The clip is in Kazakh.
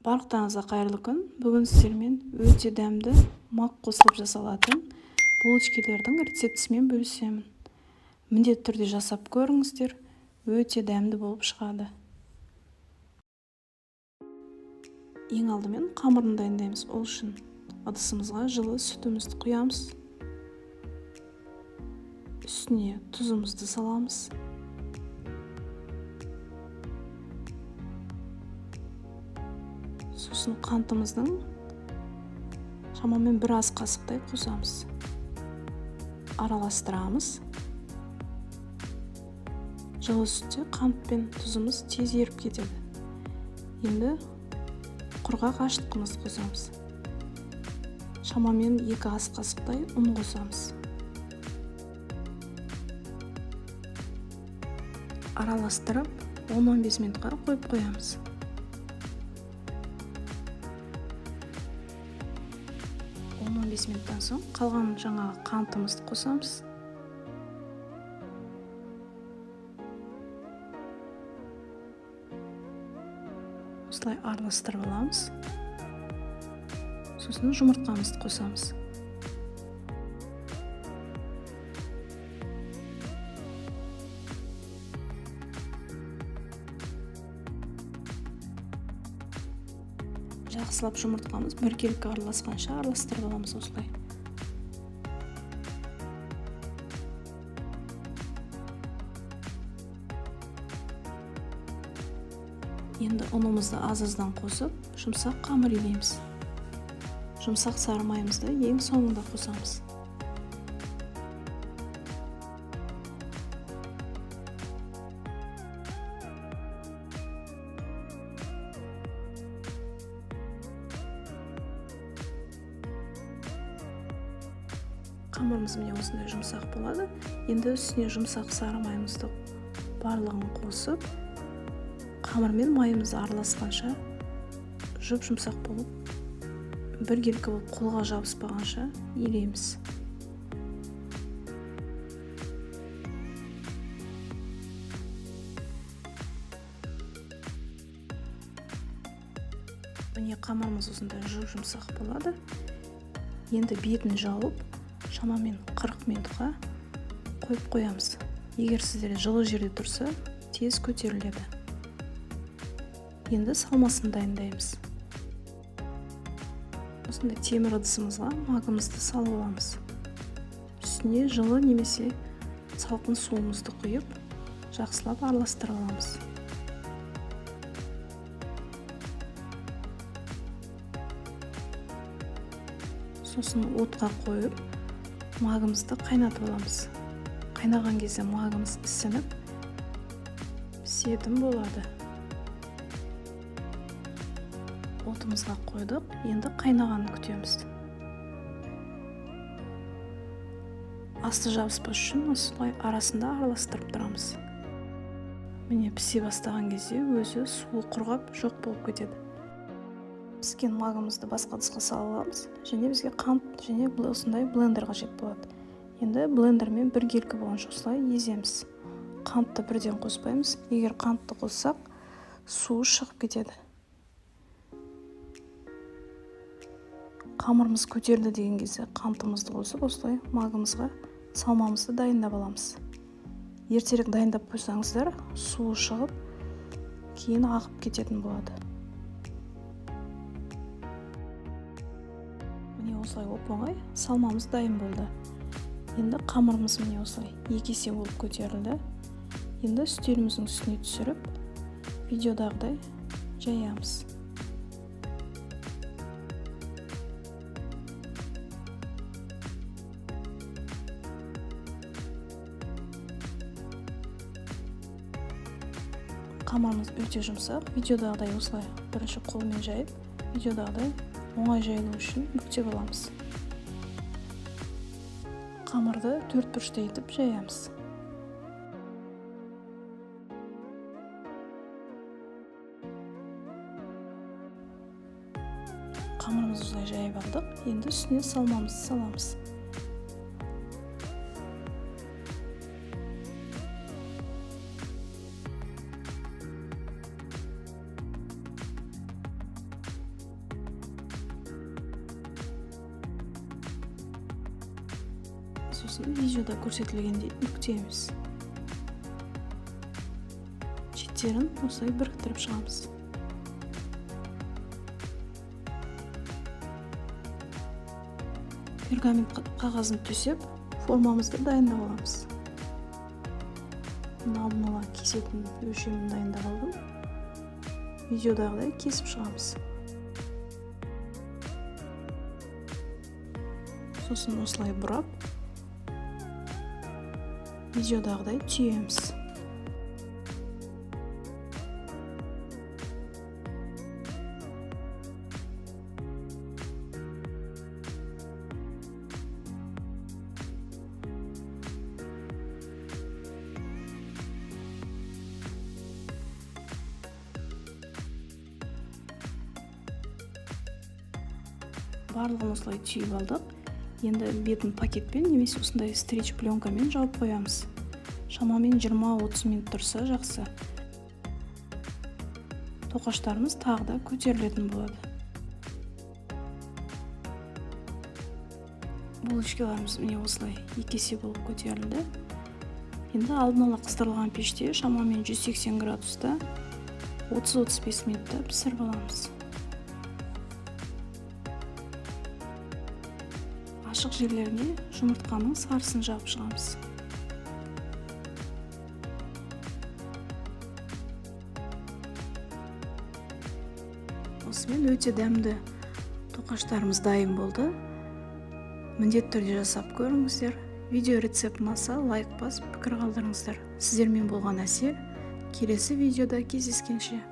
Барлықтарыңызға қайырлы күн. Бүгін сіздермен өте дәмді мак қосылып жасалатын булочкилердің рецептісімен бөлісемін. Міндетті түрде жасап көріңіздер, өте дәмді болып шығады. Ең алдымен қамырын дайындаймыз. Ол үшін ыдысымызға жылы сүтімізді құямыз. Үстіне тұзымызды саламыз. Сосын қантымыздың шамамен бір ас қасықтай қосамыз. Араластырамыз. Жылы сүтте қант пен тұзымыз тез еріп кетеді. Енді құрғақ ашытқымызды қосамыз. Шамамен 2 ас қасықтай ұн қосамыз. Араластырып 10-15 минутқа қойып қоямыз. 10-15 минуттан соң қалған жаңағы қантымызды қосамыз. Осылай араластырып аламыз. Сосын жұмыртқамызды қосамыз. Жақсылап жұмыртқамыз біркелкі араласқанша араластырып аламыз осылай. Енді ұнымызды аз-аздан қосып, жұмсақ қамыр илейміз. Жұмсақ сары майымызды ең соңында қосамыз. Қамырымыз міне осындай жұмсақ болады. Енді үстіне жұмсақ сары майымызды барлығын қосып, қамыр мен майымыз араласқанша жұп-жұмсақ болып, біркелкі болып қолға жабыспағанша илейміз. Міне қамырымыз осындай жұп-жұмсақ болады. Енді бетін жауып, шамамен 40 минутқа қойып қоямыз. Егер сіздерде жылы жерде тұрса, тез көтеріледі. Енді салмасын дайындаймыз. Осындай темір ыдысымызға магымызды салып аламыз. Үстіне жылы немесе салқын суымызды құйып, жақсылап араластырып аламыз. Сосын отқа қойып, магымызды қайнатып аламыз. Қайнаған кезде магымыз ісініп, пісетін болады. Отымызға қойдық, енді қайнағанын күтеміз. Асты жабыспас үшін осылай арасында араластырып тұрамыз. Міне пісе бастаған кезде өзі суы құрғап жоқ болып кетеді. Піскен магымызды басқа ыдысқа салып аламыз. Және бізге қант және осындай блендер қажет болады. Енді блендермен біркелкі болғанша осылай еземіз. Қантты бірден қоспаймыз. Егер қантты қоссақ, суы шығып кетеді. Қамырымыз көтерілді деген кезде қантымызды қосып, осылай магымызға салмамызды дайындап аламыз. Ертерек дайындап қойсаңыздар, суы шығып, кейін ағып кететін болады. Міне осылай оп-оңай салмамыз дайын болды. Енді қамырымыз міне осылай екі есе болып көтерілді. Енді үстеліміздің үстіне түсіріп, видеодағыдай жаямыз. Қамырымыз өте жұмсақ. Видеодағыдай осылай бірінші қолмен жайып, видеодағыдай оңай жайылу үшін бүктеп аламыз. Қамырды төрт бұрышты етіп жаямыз. Қамырымызды осылай жайып алдық. Енді үстіне салмамызды саламыз. Сосын видеода көрсетілгендей бүктейміз. Шеттерін осылай біріктіріп шығамыз. Пергамент қағазын төсеп, формамызды дайындап аламыз. Мен алдын ала кесетін өлшемін дайындап алдым. Видеодағыдай кесіп шығамыз. Сосын осылай бұрап, видеодағыдай түйеміз. Барлығын осылай түйіп алдық. Енді бетін пакетпен немесе осындай стрейч пленкамен жауып қоямыз. Шамамен 20-30 минут тұрса жақсы. Тоқаштарымыз тағы да көтерілетін болады. Булочкаларымыз міне осылай екі есе болып көтерілді. Енді алдын ала қыздырылған пеште шамамен 180 градуста 30-35 минутта пісіріп аламыз. Ашық жерлеріне жұмыртқаның сарысын жағып шығамыз. Осымен өте дәмді тоқаштарымыз дайын болды. Міндетті түрде жасап көріңіздер. Видео рецепт ұнаса лайк басып пікір қалдырыңыздар. Сіздермен болған Әсел. Келесі видеода кездескенше.